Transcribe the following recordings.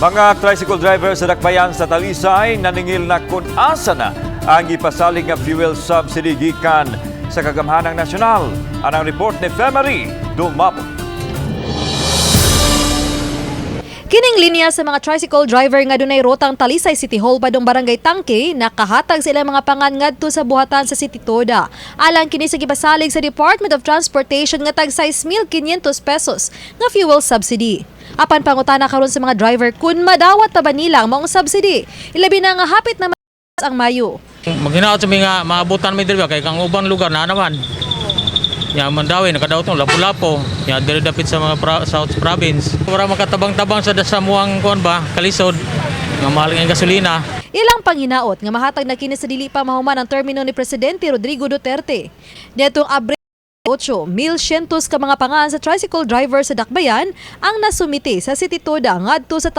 Mga tricycle driver sa Dakbayan sa Talisay naningil na kung asa na ang gipasalig nga fuel subsidy gikan sa Kagamhanang Nasyonal. Anang report ni Femery Dumapot. Kining linya sa mga tricycle driver nga dunay rotang Talisay City Hall padung Barangay Tangke nakahatag sa ilang mga pangan ngadto sa buhatan sa City Toda. Alang kini sa gipasalig sa Department of Transportation nga tag 6,500 pesos nga fuel subsidy. Apan pangutana karon sa mga driver kun madawat ta ba nila ang maong subsidy. Ilabi na nga hapit na ang Mayo. Maghinaot sa mga maabutan mi diri ba kay kang ubang lugar na naman. Ya Mandaue nakadaot ng Lapu-Lapu, ya diri dapit sa mga South Province. Para makatabang-tabang sa samuang kuan ba, kalisod nga mahal ang gasolina. Ilang panghinaot nga mahatag na kini sa dili pa mahuman ang termino ni Presidente Rodrigo Duterte. Niadtong Abril 8, 1,100 ka mga pangan sa tricycle driver sa Dakbayan ang nasumite sa City Toda ngadto sa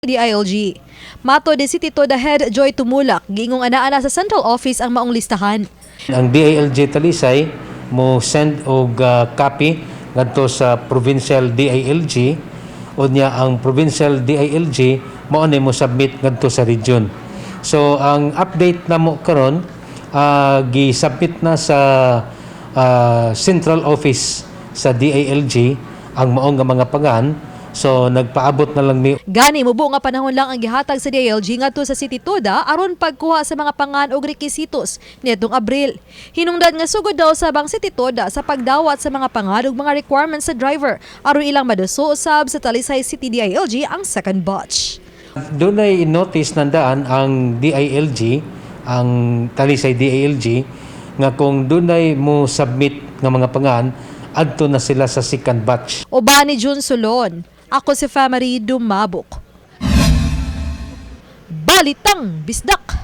DILG. Matod ni City Toda Head Joy Tumulak, giingong ana-ana sa Central Office ang maong listahan. Ang DILG Talisay mo send og copy ngadto sa provincial DILG, unya ang provincial DILG mao ni mo submit ngadto sa region. So ang update namo karon, gi-submit na sa central office sa DILG ang maong nga mga pangan. So nagpaabot na lang mi. Gani mubo nga panahon lang ang gihatag sa DILG ngadto sa City Toda aron pagkuha sa mga pangan og rekisitos niadtong Abril. Hinungdan nga sugod daw sa bang City Toda sa pagdawat sa mga pangan ug mga requirements sa driver aron ilang maduso usab sa Talisay City DILG ang second batch. Dunay notice nandaan ang DILG, ang Talisay DILG, nga kung dunay mo submit nga mga pangan, adto na sila sa second batch. Uban ni June Solon. Ako si Famary Dumabok. Balitang Bisdak!